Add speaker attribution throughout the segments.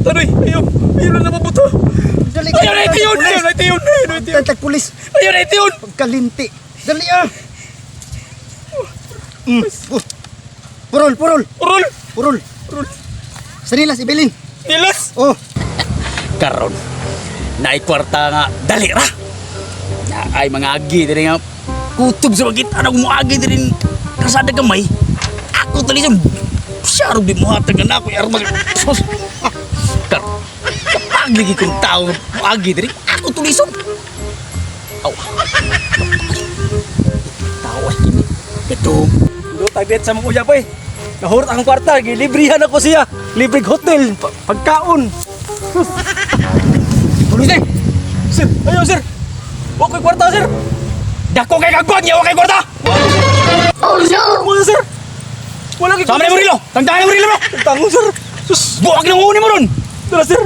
Speaker 1: Tanoy, ayaw. Ayaw na nababuto.
Speaker 2: Dali
Speaker 1: Ayaw na itiyon! Ayaw na itiyon! Ayaw na itiyon!
Speaker 2: Tantag pulis.
Speaker 1: Ayaw na itiyon!
Speaker 2: Pagkalinti. Dali ah. Oh. Purol, purol,
Speaker 1: Urol!
Speaker 2: purol.
Speaker 1: Urol!
Speaker 2: Sanilas, ibilin.
Speaker 1: Nilas!
Speaker 2: Oh,
Speaker 1: Karon, naikwarta nga dali ra. Na ay mga agi diri nga kutob sa makita nang muagi diri kasada gamay. Ako tuloy sa syaro di mo hatag na ako armas. Karon, kapag lagi kong tao muagi diri, ako tuloy sa. Aw. Tao ay kini. Ito.
Speaker 3: Do tagbet sa mong uyab eh. Nahurot akong kwarta, gilibrihan ako siya. Libreng hotel, pagkaon.
Speaker 1: Tuloy na.
Speaker 3: Sir, ayaw sir. Wa ko'y kwarta sir.
Speaker 1: Dako kay kagwag niya wa kay kwarta.
Speaker 3: Oh no. Wala sir. Wala kay
Speaker 1: Sama na mo rilo. Tangtahan mo rilo bro.
Speaker 3: Tango sir. Sus,
Speaker 1: Buwag ng uni mo ron.
Speaker 3: dala sir.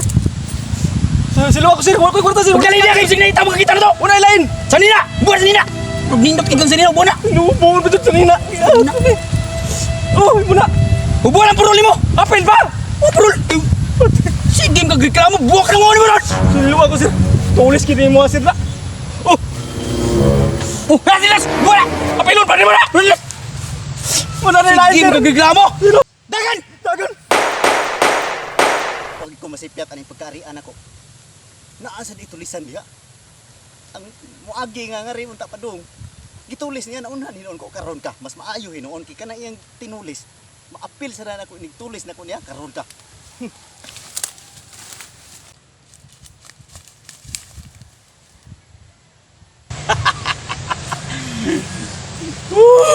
Speaker 3: Sir, silo ako sir. Wala ko'y kwarta sir.
Speaker 1: Pagdali niya kayo signal tamo kakita na to.
Speaker 3: Una lain.
Speaker 1: Sanina! Buwan sanina! Nindot kay sanina, buwan na!
Speaker 3: Inuubon pa jud sanina. Oh, muna.
Speaker 1: Buwan ang purol mo!
Speaker 3: Apil ba?
Speaker 1: Oh, purol! Sige, kag reklamo, buwak ng uni mo ron!
Speaker 3: Silo ako sir. Tulis kini mo sir na. Oh,
Speaker 1: Oh, nasilas! Buwan na! Apilon, pa mo na! Relax!
Speaker 3: wala na lain
Speaker 1: Sige,
Speaker 3: sir.
Speaker 1: kag reklamo!
Speaker 3: Silo.
Speaker 1: Dagan!
Speaker 3: Dagan.
Speaker 2: pag ko masipyat aning pagkaarian ako. Naa sa itulisan diha. Ang muagi nga nga rin unta padung. Gitulis niya naunhan hinuon ko karon ka. Mas maayo hinuon kay kana iyang tinulis. Maapil sa na ako inig tulis na ko niya karon ka.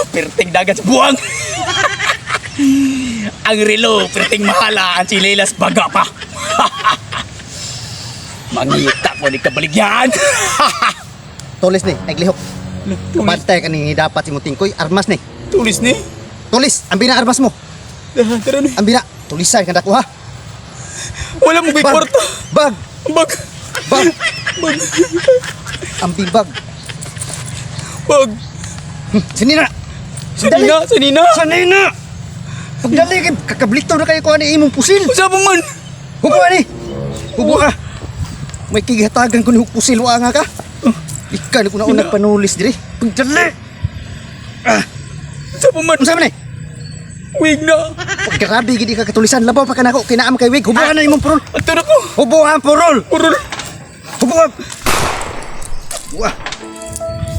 Speaker 1: Perting dagat sa buwang! Ang relo, perting mahala, ang chilelas baga pa! Mangita ko ni kabaligyan!
Speaker 2: Tulis ni, naglihok. Bantay ka ni dapat si Mutingkoy, armas ni.
Speaker 1: Tulis ni?
Speaker 2: Tulis, ang bina armas mo.
Speaker 1: Tara ni.
Speaker 2: Ang bina, tulisan ka dako ha.
Speaker 1: Wala mo kay
Speaker 2: Bag.
Speaker 1: kwarta.
Speaker 2: Bag,
Speaker 1: Bag.
Speaker 2: bag,
Speaker 1: Bag.
Speaker 2: ang bag.
Speaker 1: Bag.
Speaker 2: Sinina.
Speaker 1: Sanina, sanina.
Speaker 2: Sanina. Pagdali kay kakablito na kayo ko ani imong pusil.
Speaker 1: Usa pa man.
Speaker 2: Hubo ani. Hubo ka. May kigihatagan ko ni hug pusil wa nga ka. Ika ni ko na unang panulis diri. Pagdali.
Speaker 1: Usa pa man.
Speaker 2: Unsa man ni?
Speaker 1: Wig na.
Speaker 2: Paggrabe gid ka katulisan labaw pa kanako kay naa man kay wig. Hubo na imong purol.
Speaker 1: Ato na ko.
Speaker 2: Hubo ang purol.
Speaker 1: Urol.
Speaker 2: Hubo. Wa.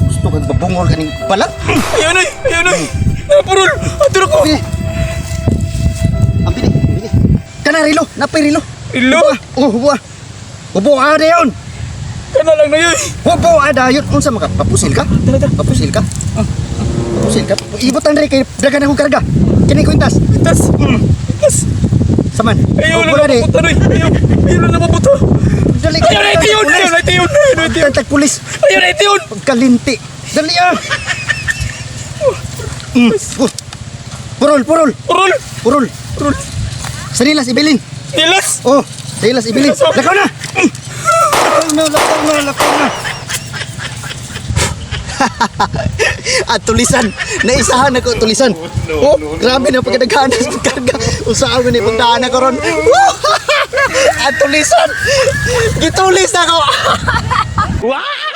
Speaker 2: Gusto kag babungol kaning balat.
Speaker 1: Ayun ay. Ayun ay. Napurol. Ato na ko.
Speaker 2: Bini. Ang bini, bini. Kana rilo, napay rilo.
Speaker 1: Rilo?
Speaker 2: Hubo ah. Oh, hubo ah. Hubo ah dayon.
Speaker 1: Kana lang na yun.
Speaker 2: Hubo ah dayon. Unsa maka papusil ka?
Speaker 1: Tara, tara.
Speaker 2: Papusil ka? Papusil ka? Ibutan rin kay dagan akong karga. Kini kwintas.
Speaker 1: Tas. Tas.
Speaker 2: Saman.
Speaker 1: Ayaw
Speaker 2: Hubo
Speaker 1: na
Speaker 2: na di.
Speaker 1: napabuto. Ayaw. Ayaw na napabuto.
Speaker 2: Dali
Speaker 1: Ayaw na itiyon. Ayaw na itiyon. Ayaw na itiyon.
Speaker 2: Tantag pulis.
Speaker 1: Ayaw na itiyon.
Speaker 2: Pagkalinti. Dali ah. Oh. Purol, purol,
Speaker 1: Urol.
Speaker 2: purol.
Speaker 1: Urol.
Speaker 2: Sanilas ibilin.
Speaker 1: Nilas.
Speaker 2: Oh, sanilas ibilin. Lakaw na. Lakaw na, lakaw na, lakaw na. At tulisan, naisahan ako tulisan. Oh, grabe na pagkadaghanan sa karga. Usahan ni pagdaan ako ron. At tulisan. Gitulis ako.
Speaker 1: Wow!